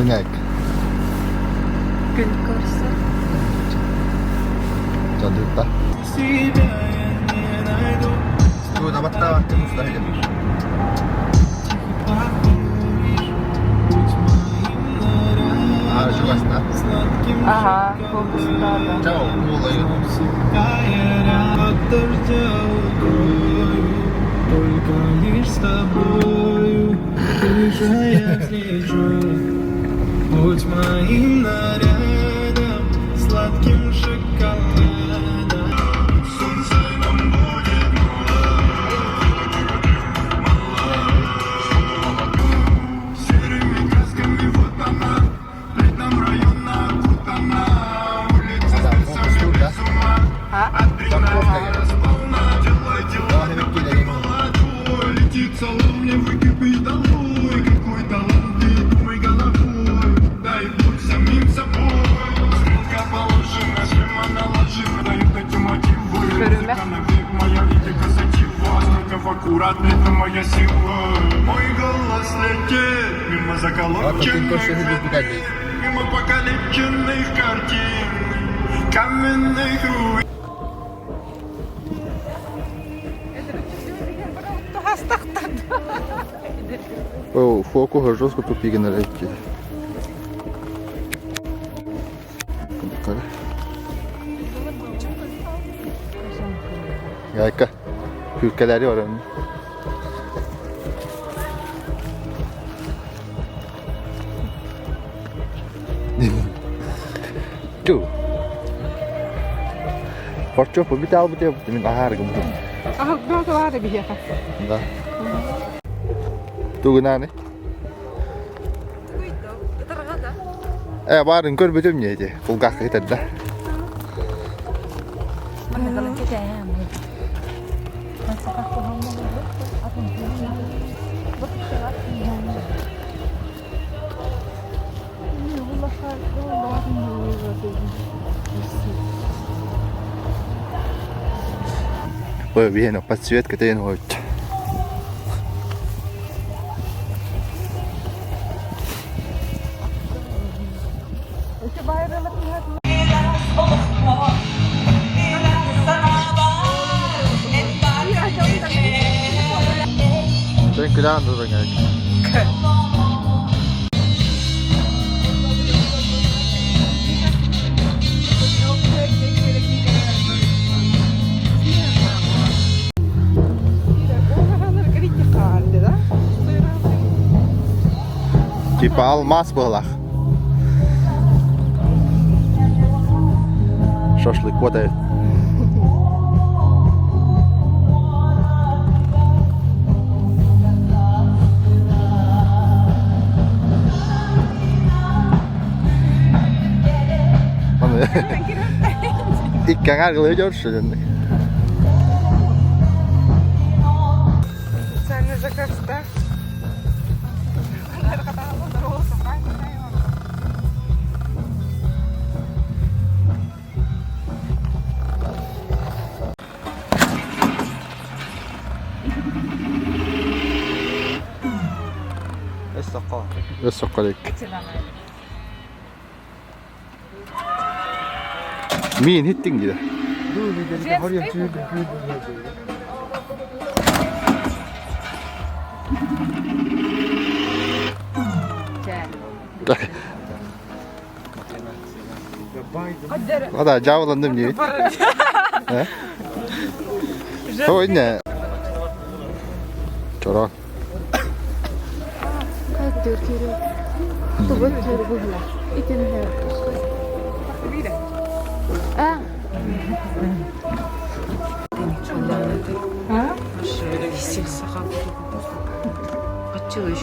Туруҥаак. Күн көрсөр. Чадыта. Ага, фокустаада. Только лишь с тобою Выше я взлечу Будь моим нарядом Сладким шоколадом Солнце нам будет мало Серыми красками вот она Летом района окутана Улица с без ума Адреналин сполна Делай дела, ты молодой Летит салон, мне выкипи долой Какой талант, не думай головой Дай будь самим собой Стрелка положена, схема наложена Дают эти мотивы Көрүмэ. Музыка навек моя лирика затива Стрелка аккуратно, это моя сила Мой голос летит мимо заколоченных дверей Мимо покалеченных картин Каменных руин О, фокуһа жестко тупигин эрэ Гайка, пүүккэлэри баран. Ту. Хорчоп бит албыт мин аһаар гыммытым. Аһылгы баара биһиэхэ. Да. Тугунааны? Э, баарын көрбүтүм не ити. Кулгаахха хитэрдэ. Ой, биһиэнэ подсветка тэйэн хоһуччу. Sen күлән дурың Типа алмаз буолах. Шашлык вот Иккәңәр кылы дьорсүлүн. Специально заказ, да? Өссө колик. Миин хиттиң дии. Ада жабыландым дии. Той не. Чорон.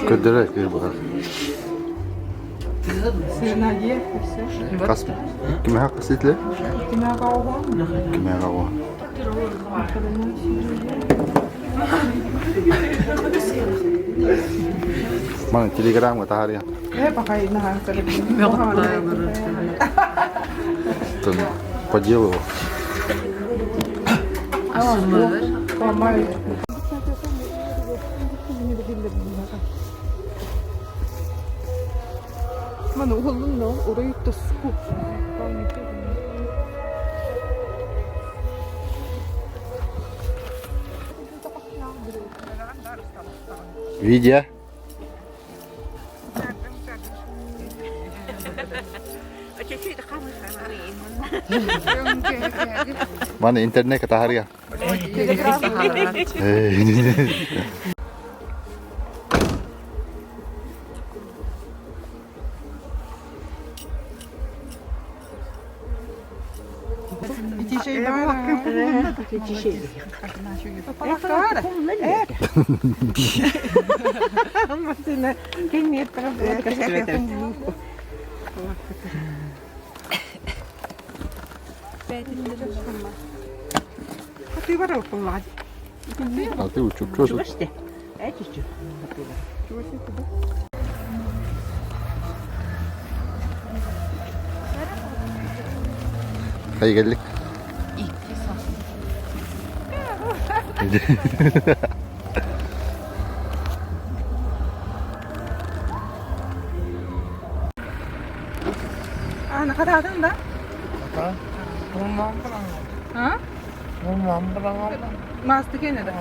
Көрдөрө көр бухар. Кас кимэхэ каситле? Кимэхэ ого. Мана телеграмга тахарыйан. По делу. Уруй туску. Видео. Маны интернетке таһарыа. А ты учуп Хай кэллик. А, хатаатын да? А? Маасты кene да.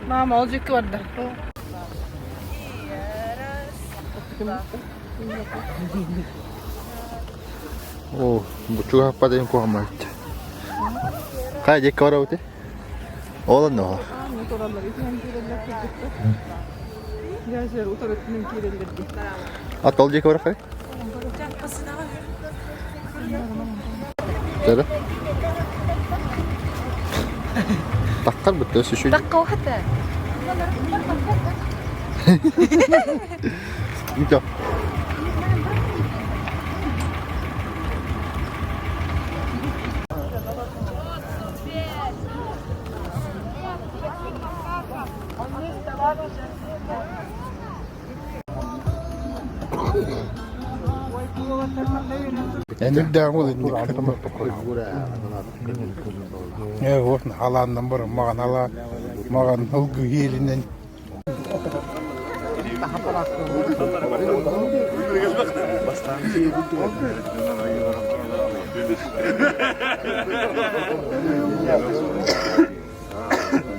Мама, ол жекке барда. О, бучуга падаем куамайт. Кай жекке барабыт? Ол но. Ат ол жекке барап Тara. Таққар бітті өсі Даққа уақыты. Ничего. Алааннан бар маған ала маған ылгы елінен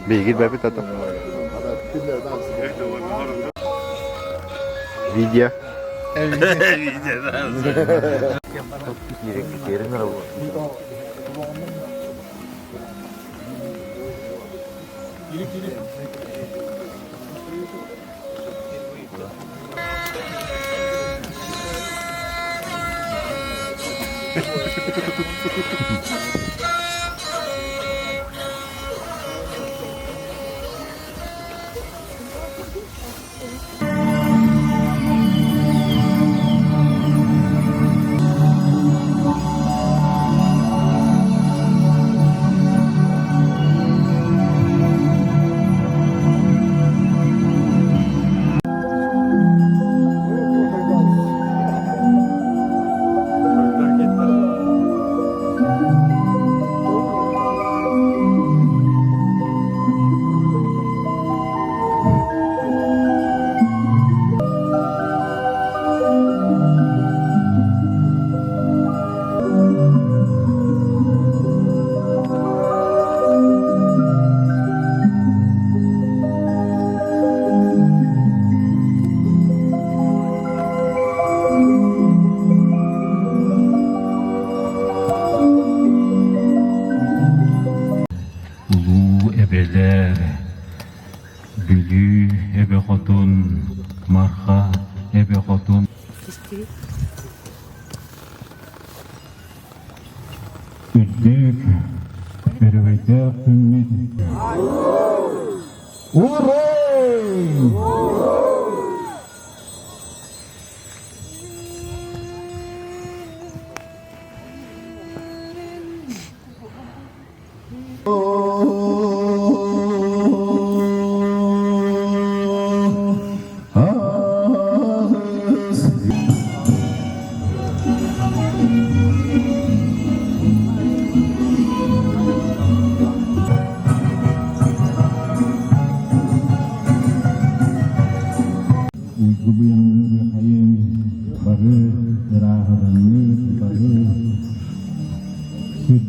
Бейгир бәбит ата. Видео. Улуу эбэлэр, Бүлүү эбэ хотун, Марха эбэ хотун Үрдүк өрөгөйдөөх күммүт Уруй!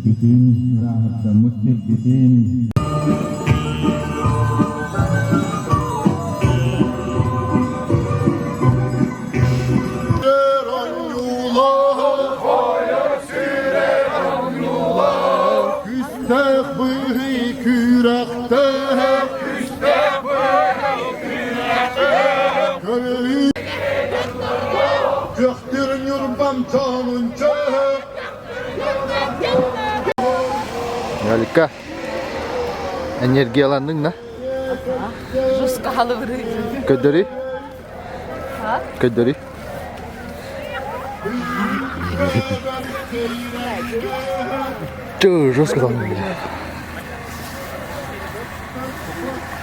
өрүспүтүн, ырааһырдаммыт сирбитин Күстээх быһый күрэхтээх Көрүү Күөхтүр Ньурбам дьонун чөһө Галика, энергияланныҥ да? Жестко халыбырый. Көрдөрүй. Көрдөрүй. Чё, жестко там.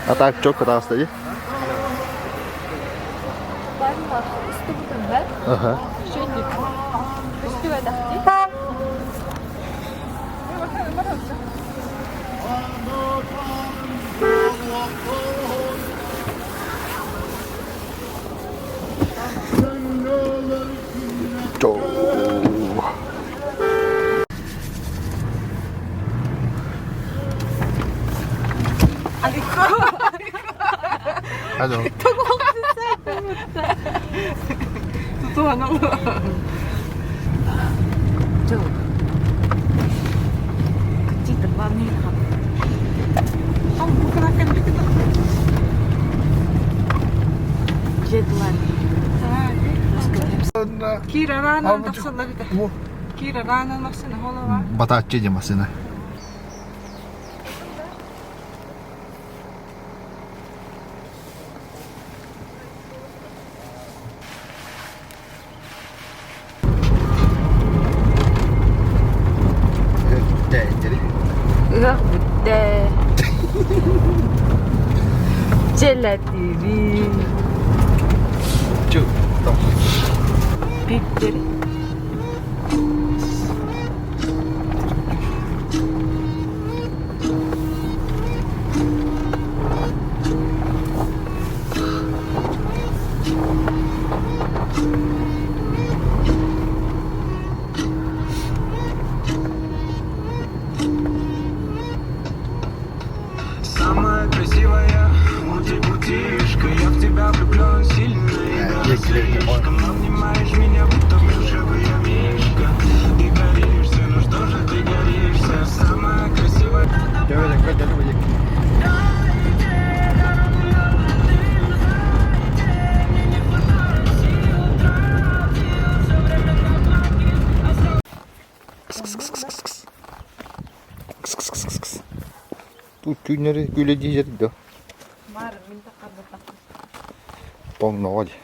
А так, чё, катался, дии? Ага. Алло. Тутуһан Кира рано тахсалла бите. Кира рано машина холова. Батааччы дьэ массыына. Ыах бүттэ. Дьэлэтири. Пиптери. Самая красивая ути-путишка Я в тебя влюблен сильно и даже слишком Обнимаешь меня, будто плюшевый я мишка Ты горишься, ну что же ты горишься Самая красивая Тут түүннэри күлэ дии да. Тоҥноҕо дии.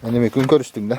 Эн эмиэ күн көрүстүҥ да?